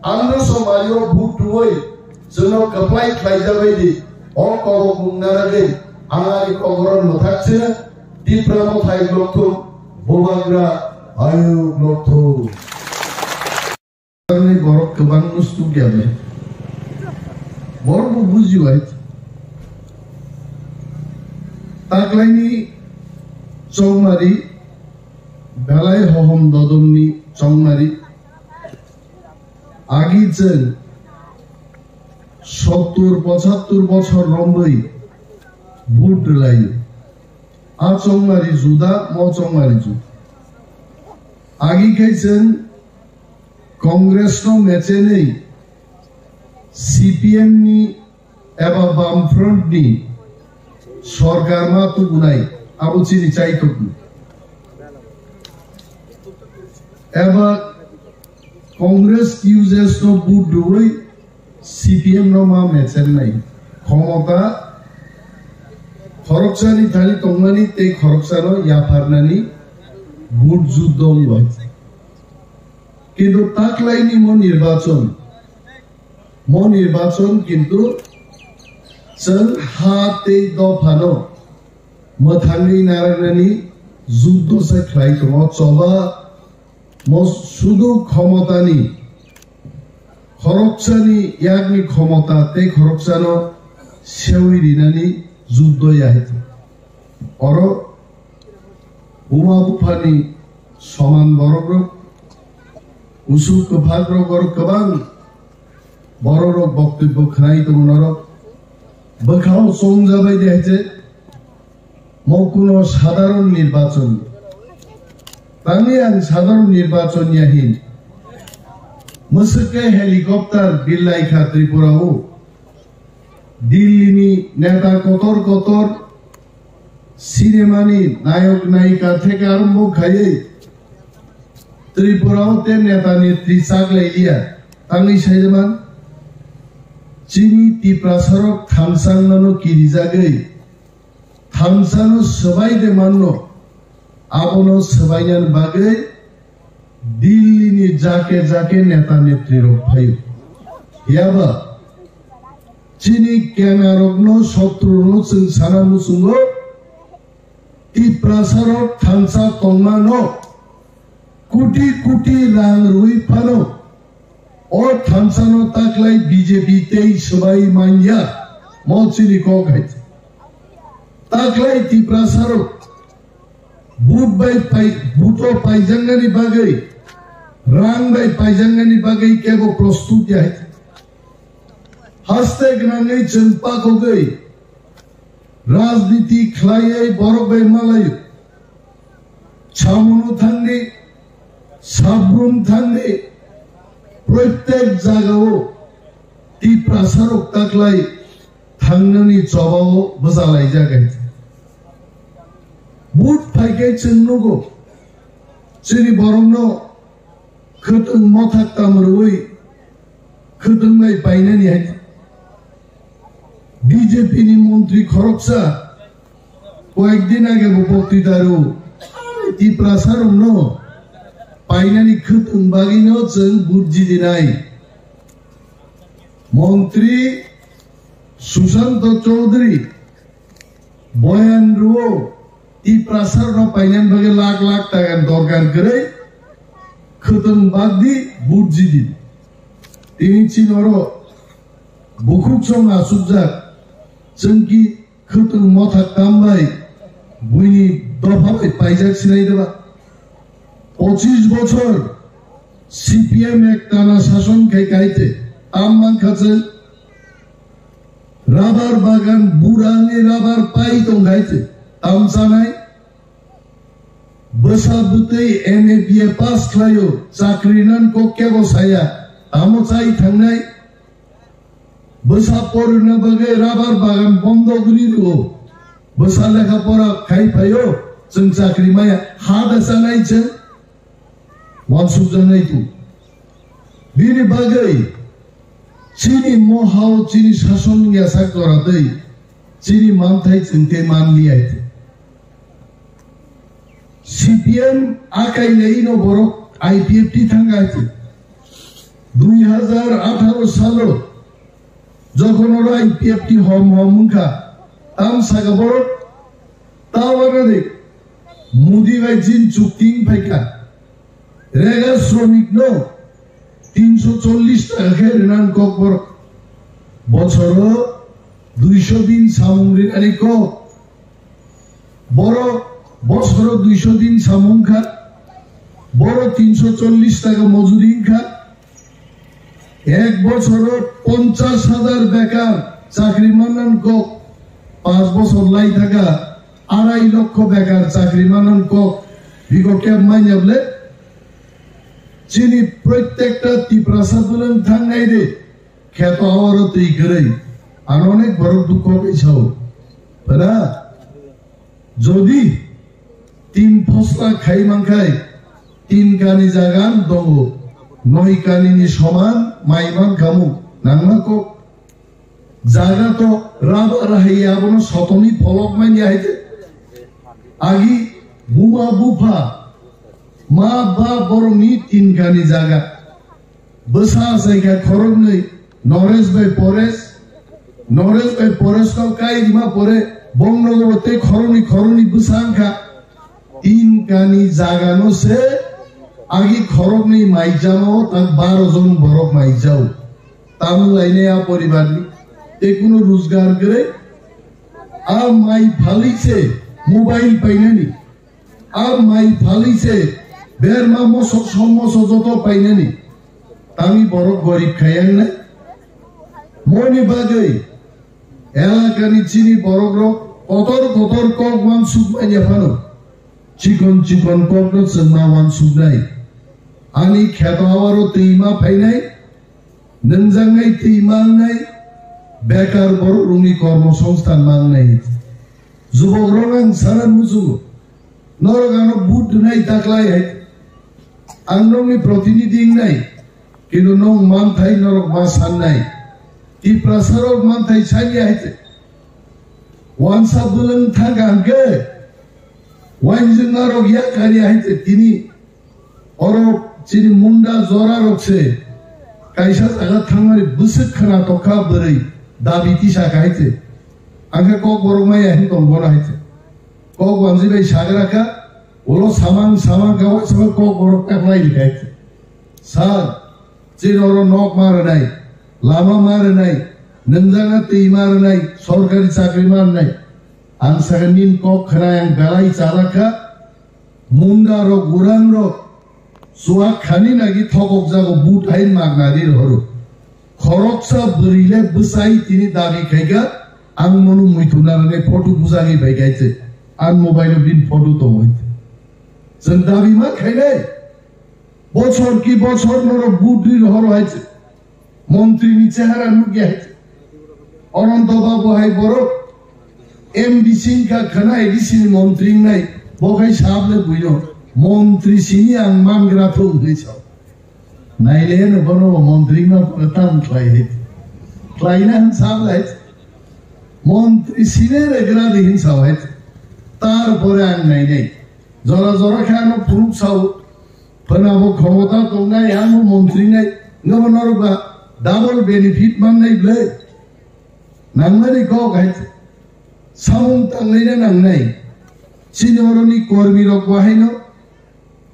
Andro somari o vote rwui chwngno kwplai khlai jabai di. O kok mung naragwi ang ani kokoron mwthak chwng Tipra Mothai Lokthum, Bubagra Ayuk Lokthum. Borok kwbang no suk ya le. Borok bo buji wai. Taklaini chongmari, belai hohom dodomni chongmari. Agi chwng sottur pochattur bochor romwi vote rwlaio. A chongmari juda, mo chongmari juda. Agi khe chwng Congress no mechenwi C P M ni eba Bamfront ni sorkar ma tubunai, abo chini chaitokni. Eba Congress U J S no vote rwui C P M no ma mechennai. Khomota khoroksani thani tongmani tei khoroksano yapharnani vote juddo wngwi. Kintu taklaini mo nirbachon, mo nirbachon kintu chwng ha tei dophano mwthangwi narwknani juddo se khlai tongo. Choba mo sudu khomotani, khoroksani yakni khomota tei khoroksano sewi rinani juddo ya hai. Oro buma buphani soman borokrok, usuk kwphakrok, oro kwbang borokrok boktobbo khwnai tongo norok. Bwkhao chongjabai de hai je, mo kuno sadharon nirbachon. Tangwi ang sadharon nirbachon ya hin. Mwswk khe helicopter birlai kha Tripura o. Delhi ni neta kotor kotor, cinema ni nayok nayika theke arombo khaiwi Tripura o te neta netri chaklai liya. Tangwi saijaman, chini Tiprasa rok thamsang no kirijagwi thamsa no swbai de manno, abono swbainani bagwi Delhi ni jake jake neta netri rok phaio. Yaba chini kena rokno sotru no chwng sana muchungo Tiprasa rok thansa tongmano kuti kuti rang rwi phano o thansano taklai B J P tei swbai manya mo chini kok hai. Taklai Tiprasa rok Vote bai pai, vote o paijaknani bagwi, rang bai paijaknani bagwi kebo prostut ya hai. Haste gwnangwi chwng pakogwi rajniti khlaiwi borok bai malai. Chamuno thangdi, Sabrum thangdi, protek jagao Tiprasa rok taklai thangnani chobao bwchalaijak hai. Vote phaikhe chwng nugo, chini borokno khwtwng mothak tam rwui khwtwng bai painani hai. B J P ni montri khoroksa koyek din age bo boktwita rw, Tiprasa rokno painani khwtwng bagwino chwng vote jidinai. Montri Sushanta Chaudhary Boyan rwo, Tiprasa rok painani bagwi lakh lakh taka dorkar kwrwi, khwtwng bagdi, budjidi. Tini chini oro bukhuk chwng achukjak, chwngki khwtwng mothak tambai buini dopha bai paijak sinai deba. Pochis bochor C P M ek tana sason khai kaite tam mankha chwng. Rabar bagan burani rabar pai tong kaite tam chanai. Bwsa bwtwi M A B A pass khlaio, chakri nan kok kebo saya, tamo chai thangnai. Bwsa porina bagwi rabar bagan bondo guri rwo. Bwsa lekha pora khai phaio, chwng chakri maya, ha da chanai chwng. Wansukjaknai tu. Bini bagwi chini mohao chini sason yasak jora twi chini manthai chwng tei manliya hai. C P M akai leino borok I P F T thangkha hai. Dui hazar atharo salo jokhon oro I P F T hom hom wngkha, tam saka borok ta wanani Modi bai jin chukti wng phaikha. Rega sromik no tinso chollish taka khe rinani kok borok. Bochoro duiso din samung rinani kok. Borok bochoro duiso din samung kha. Borok tinso chollish taka mojuri wngkha. Ek bochoro ponchash hajar bekar chakri mannan kok, panch bochor lai thaka arai lokho bekar chakri mannan kok, bigo keb manya bole. Chini prottekta Tiprasa bwlwng thangnai de, kheto awaro twi kwrwi, ano onek borok dukho khe sao. Phara? Jodi tin phosla khai mankhai, tin kani jaga tongo, noi kani ni soman mai mankhamu, nangma kok. Jaga to raba rahai abono sotoni pholok manya hai te. Agi buma bupha, ma ba borokni tin kani jaga. Bwsa achai kha khoroknwi, Noresh bai Poresh, Noresh bai Poresh no kai rima pore, bongno bo tei khoroknwi khoroknwi bwsa wngkha. Tin kani jaga no se agi khoroknwi maijama o tak baro jon borok maijao. Tamung lainai a poribar ni tei kunu rojgar kwrwi. A mai phali se mobile painani. A mai phali se berma mosok som moso joto painani. Tami borok gorib khayang nai. Moni bagwi elakani chini borok rok kotor kotor kok wansuk manya phano. Chikon chikon kok no chwng ma wansuk nai. Ani kheto awaro twi ma phainai. Nungjaknai twi mangnai, bekar borok rokni kormo songsthan mangnai. Jubok rok ang sana muchungo. Norok ano vote rwnai taklai hai. Ang nokni protinidhi wngnai. Kintu nok manthai norok ma sannai. Tiprasa rok manthai sanya hai te. Wansa bwlwng thangka hwnkhe. Wainjwng narok yak kari hai te tini. Oro chini munda jora rok se kaisa jaga thangmani bwswk khwna tokha bwrwi dabi tisa kha hai se. Angkhe kok borok maya hin tong bono hai se. Kok wanji bai sagra kha, ulo samang samang kha, waisama kok borok taklai rikha hai se. Sir, chini oro nok ma rwnai, lama ma rwnai, nwngjana twi ma rwnai, sorkari chakri ma rwnai. Ang sakha nini kok khwna ang belai chalak kha. Munda rok, gurang rok, chuak khani nagi thokok jago but hai magna ri rohoro. Khoroksa bwrwi le bwsai tini dabi khaika, ang mono muitu narane photo bujagwi bai kaise. Ang mobile o bin photo tongo. Chwng dabi ma khainai. Bochor ki bochor norok but ri rohoro hai. Montri ni chehara nukya hai. Ananto Babu hai borok M D C wngkha khwna A D C ni montri wngnai. Bo khai sable buino. Montri sini ang mangra thung hinwi sao. Naile no bono montri wngma pore tam khlai hai. Khlaina hin sable hai. Montri sine regra di hin sao hai. Tar pore ang nainai. Jora jora khe ano phunuk sao. Phwna bo khomota tongnai, ang bo montri nai, wngkha bo norok ba double benefit mannai bwle. Nangmani kok hai se. Samung tanglaina nangnai. Chini oroni kormi rok bahaino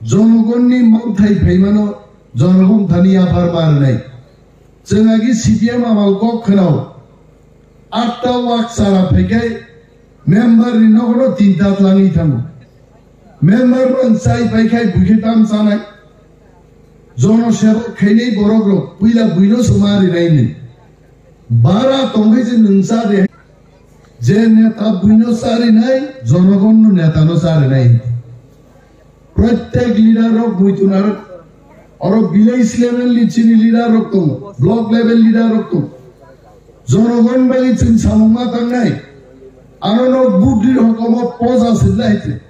jonogonni mangthai phaimano jonogon thani yaphar ma rwnai. Chwng agi C P M amal kok khwnao. Atta wak chara phaikai member ni nogono tinta tlangwi thango. Member man chai phaikai buikhe tam chanai. Jono seba khainai borok rok puila buino suma rinai ni. Bara tongkhe je nwng cha de. Je neta buino cha rinai, jonogonno netano cha rinai. Prottek leader rok buitun aro oro village level ni chini leader rok tongo, block level leader rok tongo. Jonogon bagwi chwng samung ma tangnai. Ano no budri hokomo poja sirlai te.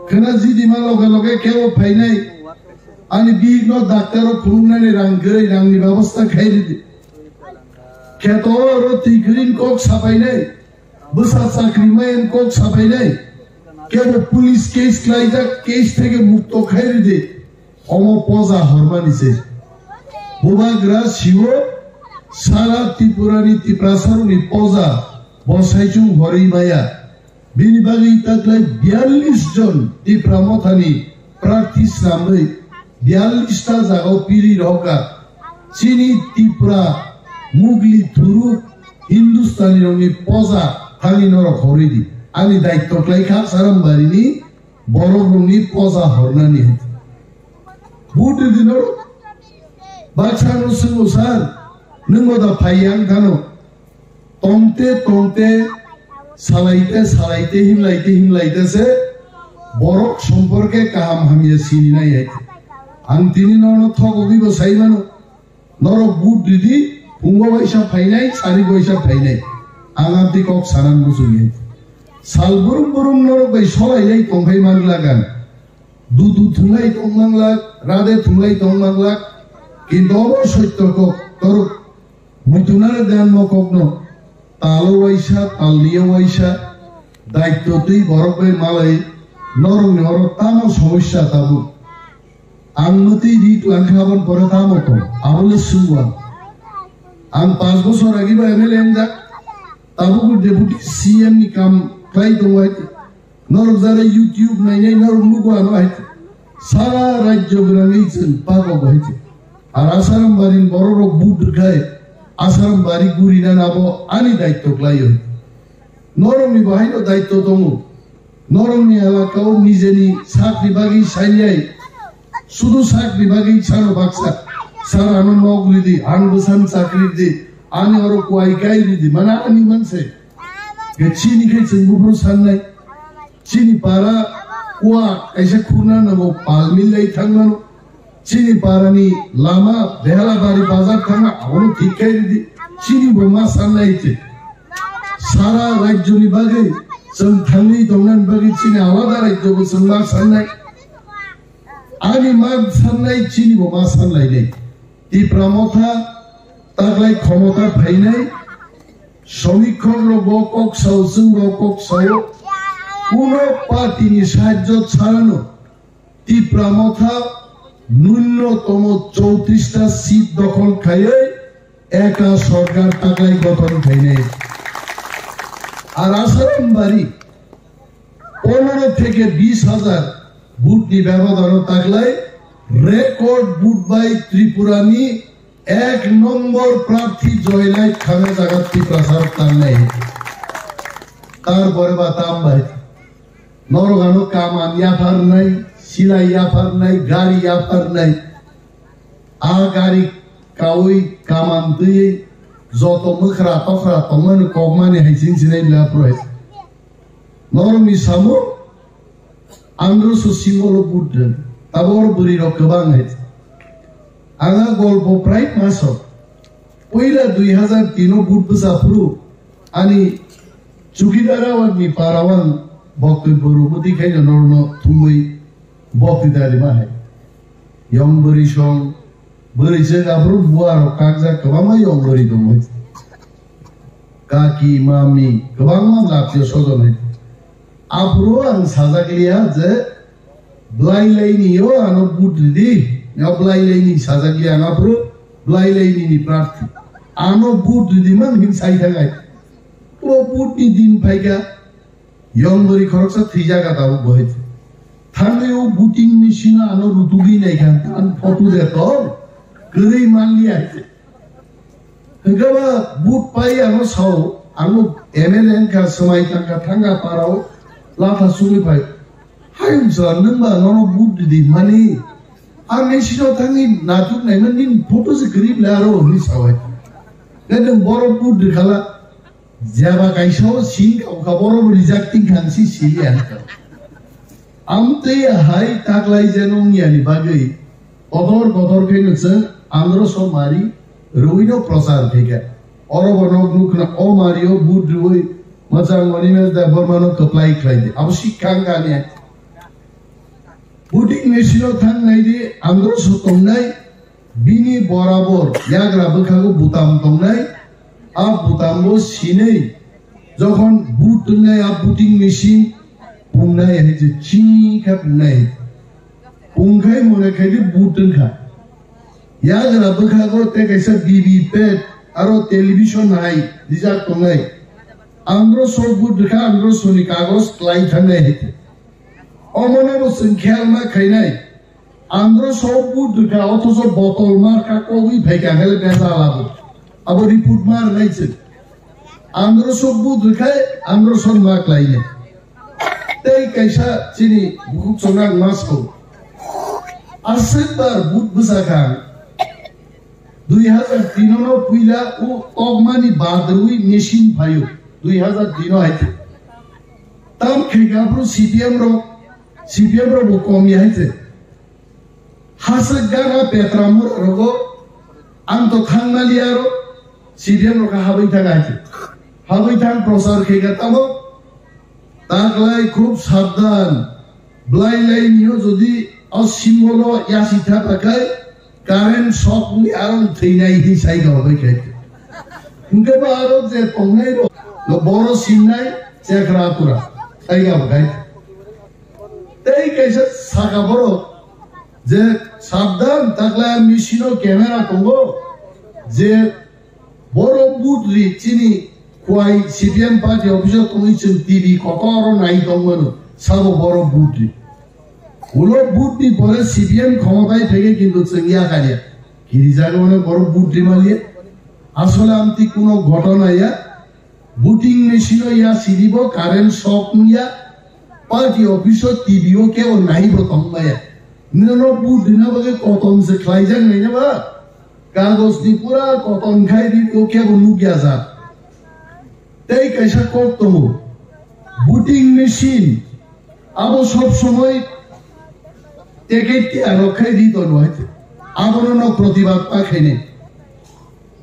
Khena jidi ma loge loge kebo phainai. Ani bihik no doctor o phunuknani rang kwrwi rang ni bebosta khai ridi. Kheto oro twi kwrwini kok sapainai, bwsa chakri mayan kok sapainai, kebo police case khlaijak, case theke mukto khai ridi, omo poja hormani se. Bubagra siwo sara Tripurani Tiprasarokni poja bo saichung horwi maya. Bini bagwi taklai biyallis jon Tipra Mothani prarthi swnamwi biyallis ta jagao piri rohorkha. Chini Tipra, Mugli, Thuruk, Hindustani rokni poja thangwi norok horwi di. Ani daitto khlai kha Sarambarini borok rokni poja hornani. Vote ridi norok. Baksa no swngo sir, nwng bo da phai yang khano. Tongte tongte, salaite salaite, himlaite himlaite se borok somporke kaham hamya sini nai hai. Ang tini nono thok ogi bo sai mano. Norok vote ridi, phungo waisa phainai, sari waisa phainai. Ang amtwi kok sanan muchungya. Sal burum burum norok bai solai lai tongphai man lagan. Dudu thunglai tong manglak, rade thunglai tong manglak. Kintu obo soitto kok, torok muitunare dan mo kokno. Talo waisa, talniya waisa, daitto twi borok bai malai, norokni oro tamo somosya tabuk. Ang mwtwi ri twlang kha aboni pore tamo tong, abole swngwang. Ang panch bosor agi bo M L A wngjak, tabuk deputy C M ni kam khlai tongo hai. Norok jara YouTube nainai norok nugo ano hai. Sara rajyo gwnangwi chwng pago bo hai. Ar Asaram baring borok rok vote rwkhai, Asaram bari guri nani abo ani daitto khlaio. Norokni bo haino daitto tongo. Norokni elakao nijeni sakni bagwi sailai. Sudu sakni bagwi sano baksa. Sar ano nok ridi, ang bwsan chakri ridi, ani oro kuai kai ridi, mana ani manse. Ge chini khe chwng buphuru sannai. Chini para kua kaisa khurna nango palmil lai thangmano. Chini parani lama Behalabari bazar thangma abono thik khai ridi. Chini bo ma sannai te. Sara rajyoni bagwi chwng thangwi tongnani bagwi chini alada rajyo bo chwng ma sannai. Ani ma sannai chini bo ma sanlainai. Tipra Motha taklai khomota phainai. Somikhok rok bo kok sao, chwng bo kok sao. Kuno party ni sahajyo chhano Tipra Motha nunnotomo chowtris ta seat dokhol khaiwi eka sorkar taklai gothon khainai. Ar Asaram bari ponero theke bis hajar vote ni bebodano taklai record vote bai Tripura ni ek nombor prarthi joylai khana jaga Tiprasa rok tangnai. Tar bore ba tam bai. Norok ano kaman yapharnai, silai yapharnai, gari yapharnai. A gari kaui kaman twi joto mwkhra tokhra tongmani kokmani hai chini sinai bla phroi. Norokni samung andro so singolo budre. Tabor bwrwi rok kwbang hai. Anga golpo prai maso. Puila dui hazar tin o but bwsa phuru ani chukidar awak ni para wang boktwi bwrwi bwtwi khaino norno thumwi boktwi dari ma hai. Yong bwrwi song, bwrwi se aphuru bua rok kakjak kwbangma yong bwrwi tongwi. Kaki, mami, kwbangma lapio sojon hai. Aphuru ang sajak liya je, Blai laini o ano but ridi, ya blai laini sajak ya nga bro, blai laini ni prarthi. Ano but ridi man hin sai thangai. O but ni din phaika, Yong bwrwi khoroksa thwijak a tabuk bo hai. Thangwi o voting machine ano rutugwi naikha, ang photo de tong, kwrwi manliya hai. Hwnkhe ba vote pai ano sao, ang bo M L A wngkha, swmai tangkha, thangkha parao, latha sugwi phai. Hai wngsa nwng ba nono vote ridi mani. A machine o thangwi natuk naima nini photo se kwrwi bwle aro hwnwi sao hai. Khe nwng borok vote rikhala. Jeba kaisa o sing kha, o kha, borok bo rejecting kha, si sili ang kha. Amtwi hai taklai je nung yani bagwi kotor kotor khe no chwng andro so mari rwino prochar khe kha. Oro bo nok nuk khna o mari o vote rwi mwchang Animesh Debbarma no kwplai khlai di. Abo si kang kani. Voting machine o thang nai di, andro so tongnai, bini borabor yagra bwkhago butam tongnai, a butam bo sinwi jokhon vote tongnai, a voting machine pungnai hai je chini kha pungnai. Pungkhai mone khai di vote tongkha. Yagra bwkhago tei kaisa V V P A T aro television hai rijak tongnai. Andro so vote rikha, andro soni kagos klai thangnai hai. Omono bo chwng khel ma khainai. Andro so vote rikha, othocho botol marka kogwi phaikha, hele bejal abo. Abo report ma rwnai chwng. Andro so vote rikha, andro so ma klainai. Tei kaisa chini bukhuk chongrang ma sao. Aswk bar vote bwsakha. Dui hazar tin no puila o tokmani badrwi machine phaio. Dui hazar tin no hai. Tam khe gabru C P M rok, C P M rok bo kom ya hai se. Haswk gana petra mura rogo ang to thang mali aro C P M rok habwi thang hai se. Habwi thang prochar khe ga tamo. Taklai khub sabdan. Blai lai nio jodi o symbol o yasi thapa khai current shock ni arong thwinai hi sai ga bai khai. Hingke ba aro je tongnai ro, no boro sinai chekra tura. Sai ga bai khai. Tei kaisa saka borok je sabdan taklai machine o camera tongo je Borok vote ri chini kuai C P M party office o tongwi chwng T V kotor o nai tongmano, sabo borok vote ri. Ulo vote ni pore C P M khomotai phege kintu chwng ya kaliya. Kiri jaga mane borok vote ri maliya. Asole amtwi kuno ghotona ya. Voting machine o ya siribo current shock wngya. Party office o T V o kebo naibo tongmaya. Nino vote rina bagwi kotom se khlaijak naina ba? Kagoj ni pura kotom khai di, o kebo nukya jak. Tei kaisa kok tongo, voting machine abo sob somoi ticket tiyar rok khai di tono hai. Abono no protibad pa khaine.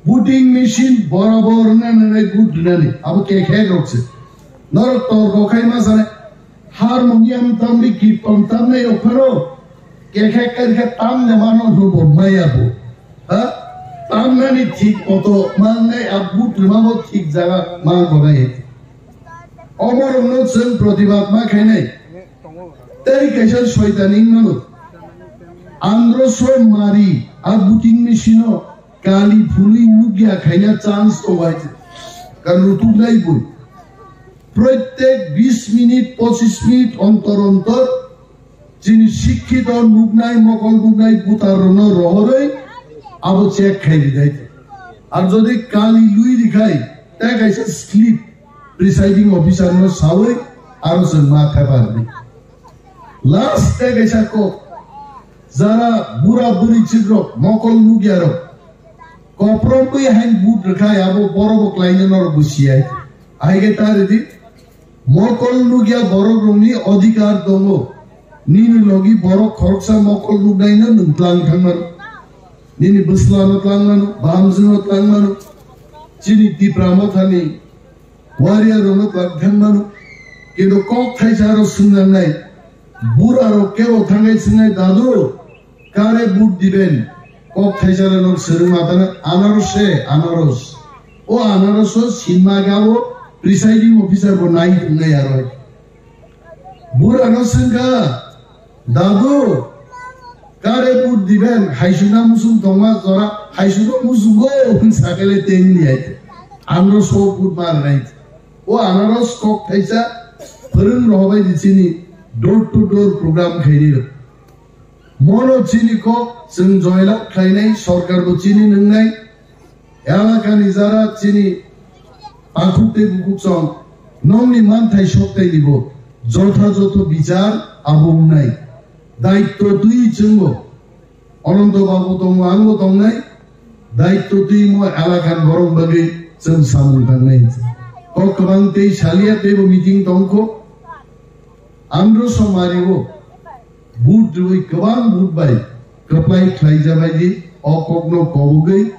Voting machine borabor wngna nangnai vote rinani, abo kekhek rok se. Norok torko khai ma sanai, harmonium tamni kirton tamnai rok phano kekhek kar khe tamne mano hwnbo maya bo. Ha? Tamnani thik poto mangnai, a vote rima bo thik jaga ma gonai. Omo rokno chwng protibad ma khainai. Tei kaisa soitani wngmano. Andro so mari a voting machine o Kali phului nukya khaina chance tongo hai se. Ka rutuknai bui. Proitek bis minit, pochis minit ontor ontor chini sikhito nuknai, mokol nuknai butar rokno rohorwi abo check khai rijai. Ar jodi kali lui rikhai, tei kaisa slip presiding officer no sawi aro chwng ma thepar di. Last tei kaisa kok, jara bura buri chikrok, mokol nukya rok, koprom bui hain but rwkhai abo borok bo klaina norok bo siyai. Ahai khe ta ridi, mokol nukya borok rokni odhikar tongo. Nini logi borok khoroksa mokol nuknaino nwng tlang thangmano. Nini bwslano tlang mano, bahamjwngno tlang mano. Chini Tipra Mothani Warrior rokno tlang thang mano. Kintu kok thaisa aro swngnangnai. Bura rok kebo thangai swngnai, "Dadu, kare vote diben?" Kok thaisa rok swrwng matana, "Anaros se, anaros." O anaros o sinma gabo presiding officer bo nai tongnai aro. Bura no swngkha, "Dadu, kare vote diben? Haisuna musung tongma jora, haisuna musungo," hwn sakele tengli hai. Anaros o vote mar nai. O anaros kok thaisa, Phwrwng rohorbai di chini door to door program khaini rw. Mono chini kok chwng joilak khlainai, sorkar bo chini nwngnai, elakani jara chini pakhuk tei bukhuk chong nongni manthai soktai dibo jotha jotho bichar abo wngnai. Daitto twi chwngbo Ananto Babu tongo, angbo tongnai. Daitto twi mo elakani borok bagwi chwng samung tangnai. Kok kwbang tei salia teibo meeting tongkho. Andro somari o vote rwi kwbang vote bai kwplai khlai jabai di o kokno kobogwi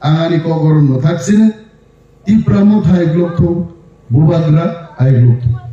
ang ani kok oro no thak sino. Tipra motha hai blok thung, Bubagra hai blok thung.